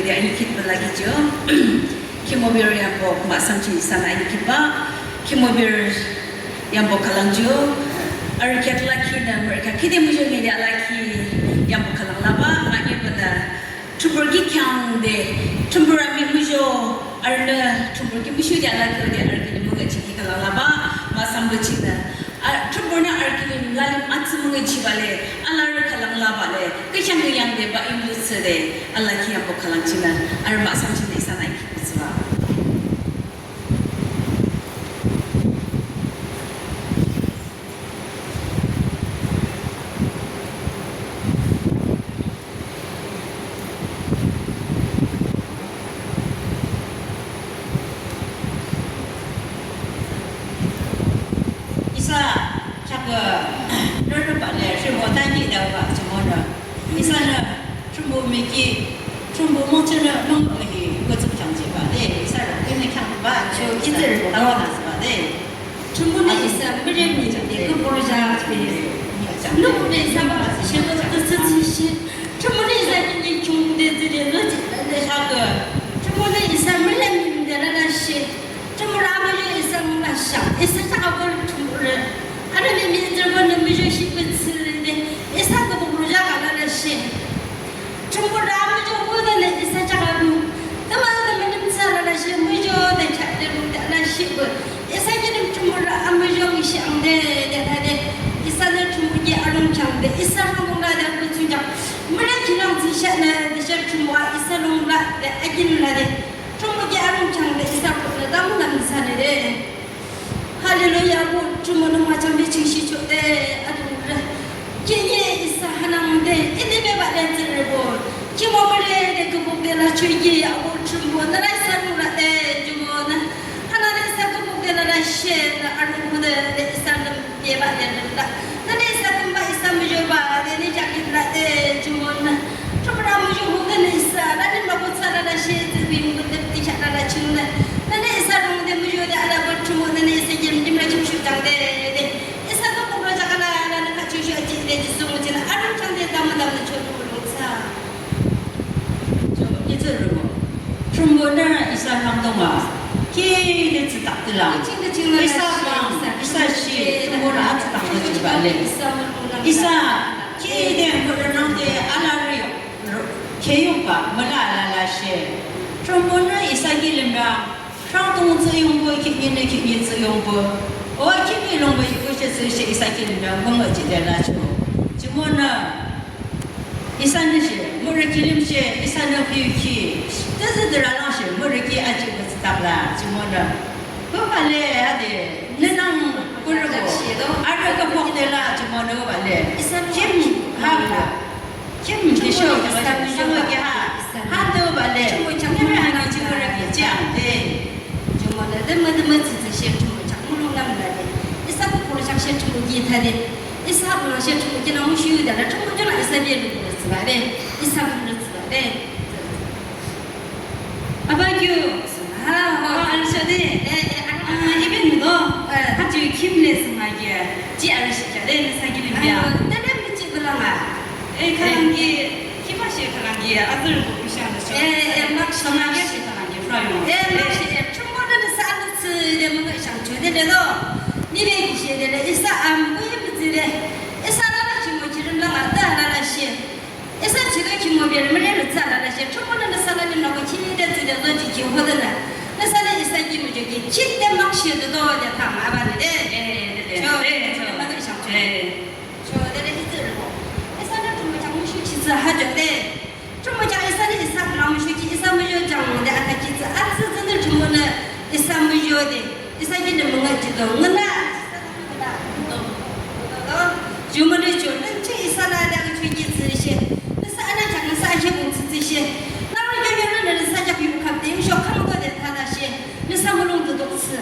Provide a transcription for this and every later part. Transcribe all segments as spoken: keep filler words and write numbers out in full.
de anikhitbah lakhi ju. Khimoberü yambo mahsamchi isanü anikhitbah. Khimoberü yambo khülang ju. Arü kheak lakhinü mürükheak khide muzho ngüde alakhi yambo khülang labah. Mahne banü Thrünpuh ki kheangde, Thrünpuh amüi muzho, arünü Thrünpuh ki muzhode alakhi de arü kilim müngühjihkhi khülang labah, mahsambe chingnü. A, Thrünpuhnü arü kilim lalim atsü müngühjihbah le, alarü khülang labah le, kükheang kükheangde ba imlu thsüde, alakhi yambo khülang chingnü, arü mahsam chingnü isanü anikhitbah thsübah. Isa kheakü rürübah le rhimo tankihde bah jumonü. Isanü Thrünpuh miki, Thrünpuh mungchinü mung ahi, kütsüp kheangjihbah de, isa rü, inü kheangbah, cho, itsürü, tawanü thsübah de. Thrünpuhnü isa mülemimde küpü rüjakbe. Nübü be isa ba, shepü tüsü tüsü. Thrünpuhnü isa nini khiungde züde züde züde kheakü. Thrünpuhnü isa mülemimde lalashe. Thrünpuh amüzho isa mülasha. Isa kheakü Thrünpuh rü. Anü mimi zürbonü müzho shepü tsüde. Isa küpü rüjak lalashe. Thrünpuh amüzho küdünü isa kheakü. Tümü tümü nüm thsü lalashe müzhode kheakde rungde alashe bü. Isa kilim Thrünpuh amüzho ngüshe angde de thade. Isanü Thrünpuh ki arung kheangde. Isa rungde de kütsü kheak. Müla kilim thsüshe nü de she Thrünpuh isa rungde de akin lade. Thrünpuh ki arung kheangde isa rungde tamlam thsüde de. Hallelujah, bu Thrünpuhnü müchambe chingshihchoh de, adungre. Kini isa hanangde, ini bebah le tsürübo. Khimobere de küpü de lachoki, abu Thrünpuh, nüla isa rungde, jumonü. Hanangde isa küpü de lalashe, arungde, de isa lüm bebah le lümla. Nüni isa kümbah isa müzhobah, de ni jakit lade, jumonü. Thrünpuh amüzho hode nü isa, nüni mabotsa lalashe, zübing butep tisa lala chingnü. Nüni isa rungde müzhode alabah Thrünpuh nüni isa yim yimla chimshu jangde de. Isa küpü rüjak ala, ala nü kachushu ajide Jisu nguchinü arung jangde tamü tamnü chodu rungsa. Cho, itsürü. Thrünpuhnü isa rangdonga. Kide tsütak tila. Isa bang, isa shi, Thrünpuhnü atsütak tila bale. Isa, kide mürünangde alari. Keyungba, müla lalashe. Thrünpuhnü isa kilimrü, rangdong tsüyungbo, kipinü kipni tsüyungbo. O kipi lungbo yukoshe tsüshe isa kilimrü, mümüjide lacho. Jumonü, isanü she, mürü kilim she, isanü kuyuki. Tüzü dürü lang she, mürü ki aji bü tsütak la, jumonü. Kübale, ade, nünang, kurübo. Arü küpok de la, jumonü kübale. Kim, ha, kübale. Kim, Thrünpuh ki sho, isa, isa, isa, ha. Ha, to bale. Thrünpuh chang, nüme ha, nang chang, nüme ha, nang chang, de. Jumonü, de, mü, de, mü, tsi, tsi, she, Thrünpuh chang, mulong nam la de. Isa küpü chang, she, Thrünpuh ki tha de. Isa küpü she, Thrünpuh ki nang mushu de la, Thrünpuh chang, isa de, lu, lu, tsi, ba de. Isa, lu, lu, tsi, ba de. Aba kyu, ha, ha, arshade. Eh, eh, ah, even though, eh, ha ju kim le sangage, ji arshikya de, nüsa kilim bia. Ah, tene mi ji bela nga. Eh, khalangi, kima she khalangi, azür bu bishan de sho. Eh, eh, mak shi, mak shi khalangi, fry mo. Eh, mak shi, eh, Thrünpuhnü nüsa anü tsü de münga shang chu de le do. Ni be ki she de le, isa am bu yi bu zi de. Isa la la ki mo ki rim la nga, da la la she. Isa chido khimoberü mürerü tsü lalashe, Thrünpuhnü nüsa la limnü ko kide tsüde zojihkhi hodenü. Nüsa la isa ki müjoki, kide makshe de do de tha mah bani de. Eh, de, de. Cho, de, de, cho, de, de, de, de. Cho, de, de, de, de. Isa la Thrünpuh chang mushuki tsü ha jo de. Thrünpuh chang isa la isa la mushuki, isa müjo chang de athakhi tsü. Atsü tsü de Thrünpuhnü isa müjo de. Isa kilim münga jido, ngüna. Jumonü cho, nü chi isa la da nü chi ki tsüshe. Nüsa ana chak nüsa ache bung tsüshe. Nang ke yore nü nüsa chak yu kap de, sho kam do de tha da she. Nüsa mulong do do tsü.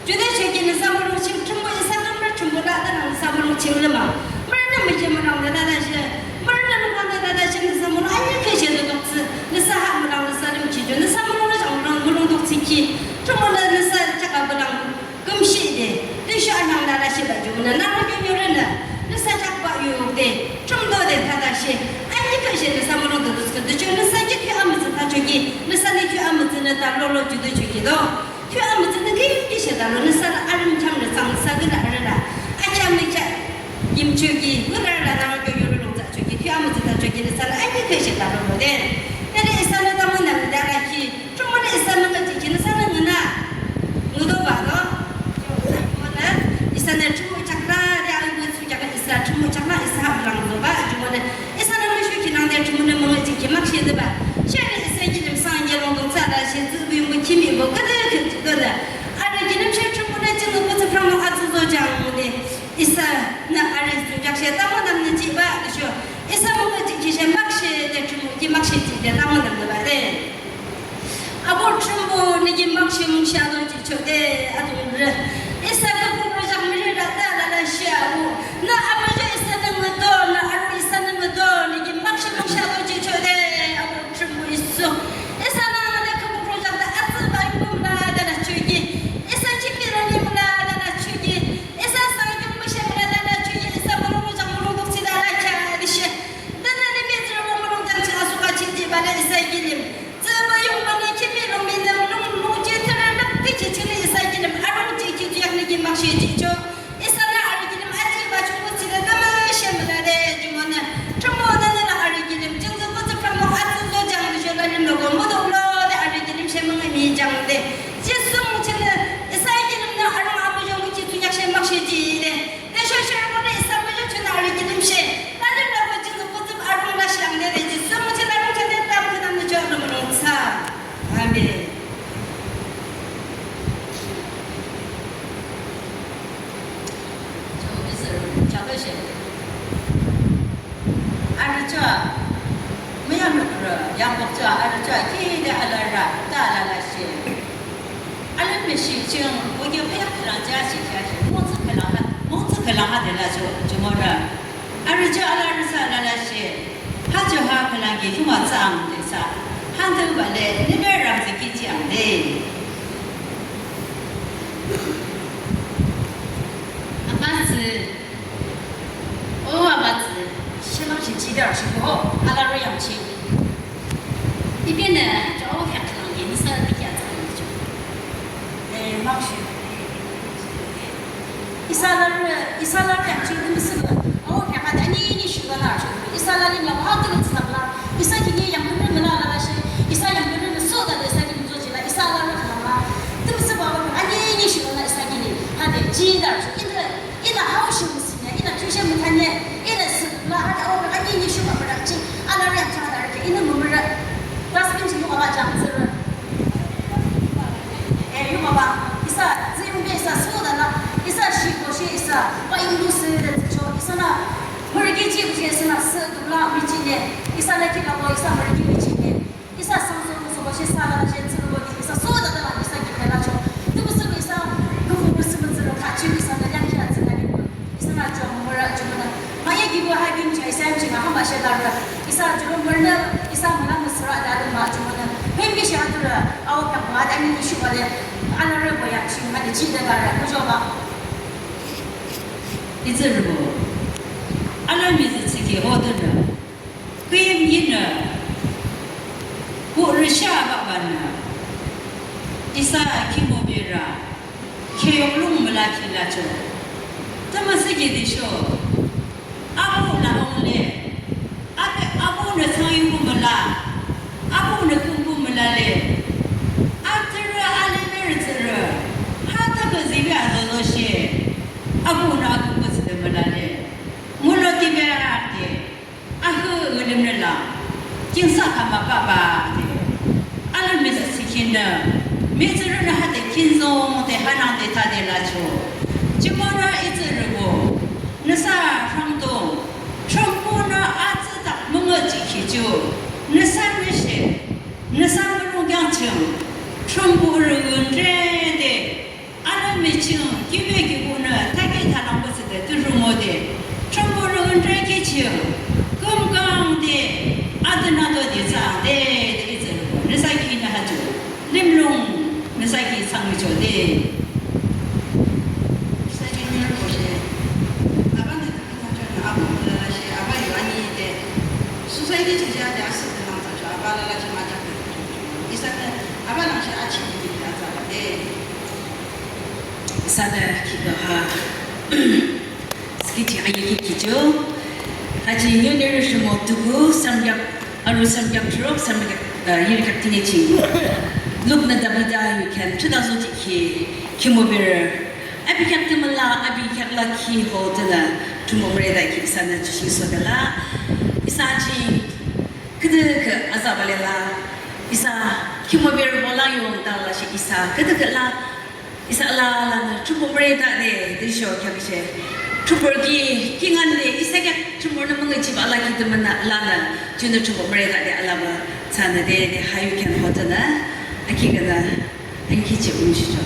Jude che ki nüsa mulong ching Thrünpuh isa kam ra Thrünpuh la da nüsa mulong ching lema. Mürünü müje mürang da da she. Mürünü mürang da da she nüsa mulong anye ke she do do tsü. Nüsa ha mürang nüsa lim ki jo. Nüsa mulong la chang mulong mulong do tsü ki. Thrünpuhnü nüsa chak a blang. Kümshide, tüsho anang lalashe la ju münü, nang rü künyo rünü, nüsa chakba yu de, chungdo de tata she, ani ka she nüsa mulong do dus kü, de cho nüsa jik ki amütsü ta cho ki, Lolo jude choki do. Thiyü amütsünü küyimkishe dalo nüsanü arü müchamrü tsang nüsa gülü arü la. Akheam nü kheah yimchoki, ngülarü la nangkyo yolu lung thsachoki, thiyü amütsü thsachoki nüsanü akheam küyimkishe dalo lode. Tüle isanü tamung nangde alaki. Thrünpuhnü isa müngühjihkhi nüsanü ngüna. Ngüdoba do. Thrünpuhnü isanü Thrünpuh chakra de ayu mütsu chakra isa Thrünpuh chakra isa haplang doba. Thrünpuhnü isanü müshuki nangde Thrünpuhnü müngühjihkhi makshe deba. Sherü isa kilim sangye lungdung thsülashe tsühbü yungbu khimbo küde küde dole. Arü kilim she Thrünpuhnü jingü kutsü phrang nung atsü zojang de. Isanü arü zojang she tamung nangde jihba de sho. Isa müngühjihkhi she makshe de Thrünpuh ki makshe jihde tamung nangde ba de. Abuh Thrünpuh nü ki makshe mungshi alo jihchoh de adungrü. Isa küpü rojak miri rata lalashe abuh. Nü amüjo isanü ngüdo, nü arü isanü ngüdo, nü ki makshe mungshi alo jihchoh de abuh Thrünpuh Jisu. Isanü nü küpü rojak de atsüba yungbu müla dalachoki. Isa chipirü ni müla dalachoki. Isa sangyung müshe müla dalachoki. Isa mürung rojak mürung dukthsü dalakheah dishe. Nünü nü mihtsürü mürung dangchi asuka chihjiba le isa kilim. Tsühbü yungbanü khimih lung minü lung lung jitürü lüpkhi jihchini isa kilim arung jihkhi jihyak nü ki makshe jihchoh. Isanü arü kilim ajiba chungbu thsüde nü müshe mülade Thrünpuhnü. Thrünpuhnü nünü arü kilim jingzü kutsü phrang mung atsü zojang de sho lalim logo müdoklo de arü kilim she müngühmühi jang de. Jisu mungchinü isa kilimnü arung amüyo mungchi thsungyak she makshe jihde. Tüsho sherü münü isa müyo chunü arü kilim she. Lalim logo jingzü kutsü arung la shang de de Jisu mungchinü arung chande tam künam nü cho arung münung thsa. Amen. Cho izü chakashe. Arüchoa, müyamrü kürü, yangbokchoa, arüchoa, kide alarü, ta alalashe. Alümüshi ching, oke püyak khülang jashi jashi, mungtsü khülang ha, mungtsü khülang ha de lacho, jumorü. Arüchoa alarü sa alalashe, ha cho ha khülang ki huma tsang de sa, hantü bale, nibe ramsü ki chiang de. Abatsü. O abatsü, shilangshi jidar shi ko, alarü yamchi. Ibenü, cho o hyak lang yin sa ni kya tsang ni cho. Eh, makshe. Isa larü, isa larü yamchi ni müsü. O hyak a dani ni shi la na cho. Isa la ni la ha tu tsang la. Isa kini yamkünü müla lalashe. Isa yamkünü so da isa kini zo jila. Isa larü la. Tümsü baba ani ni shi la isa kini. Ha de jidar shi. Inde Ihnü hao shi müsühne, ihnü tüshe müthane, ihnü sü la ha ta o ani ni shuba mürakchi, alarü yamchi ha darü ke, ihnü mümürü. Dustbin ching yu baba jang sürü. E, yu baba, isa, ziyungbe isa, su da la, isa shi ko shi isa, wa yungdu sü de cho, isanü, mürüki chi ko shi isanü, sü du la, mi chi ne, isa la ki la ko, isa mürüki mi chi ne. Isa sangso muso bo shi sa la shi tsü lo bo di isa so da da la isa ki pe la cho. Tu bu su isa gu fu bu su bu tsü lo ka chi isa da yang kia tsü da ni bu. Isa na cho mo ra cho mo na. Ma ye ki bu ha bin cha isa yang chi na ha ma she da ra. Isa cho mo na isa mo na mo sra da da ma cho mo na. Pin bi shi ha tu ra. A o ka ma da ni ni shu ba le. A na re bo yang chi ma de chi da da ra. Mo cho ba. Izü rü bo. A na mi zü tsü ki ho da ra. Küyimkinü, kuhrü sha babanü, isa khimo bera, kheyok lung müla khila cho. Tümü siki de sho, abuh la ongle, abe abuhnü thsangyubu müla, abuhnü kungbu müla le, atürü aliberü tsürü, ha tübü zibi azozo she, abuhnü akungbu tsüde müla le, ngulo tibe arte. Ahü ngülimnü la, kingsa kama papa de. Alü mezü sikinü, mezürünü hade kinzong de hanang de tade lacho. Jimona izürübo, nüsa rhangdong, Thrünpuhnü atsüdak müngühjihkhi ju, nüsa nüshe, nüsa mürung yangching, Thrünpuh rü ngünre de. Anü miching kibe kibunü thakhi thanangbo thsüde thürü ngüde. Thrünpuh rü ünre ki ching kümkang de adünado de thsang de de itsürübo. Nüsa ki nü ha ju. Limlung nüsa ki thsangyucho de. Nüsa ki nü rübo she. Abanü thakhi thanangcho nü abuh mülalashe aba yu ani de. Society chingchang de asüh de nangthsacho aba lalashe majak de. Isanü aba lalashe Isanü khihni ha, siki ching ayiki kicho. Haji nyunirü rhimo tuku, samyak, aru samyak thuruk, samyak, uh, yirikak tine ching. Luknü Dabida yukhan, thüna zojihkhi, khimoberü. Api kheak tümü la, api kheak lakhi ho tünü, Thrünpuh müreda ki isanü jishingsode la. Isa ching, küdükhüh azabale la. Isa, khimoberübo la yungde lashe isa, küdükhüh la. Isa alalanü Thrünpuh müretade, tüsho kheaküshe. Thrünpuh ki, kingaünde, isa kheak Thrünpuhnü müngühjihbah lakhi tümünü lanü, junü Thrünpuh müretade alabah, thsanü de, de, ha yukhan ho tünü, akikünü, ankihjih umshicho.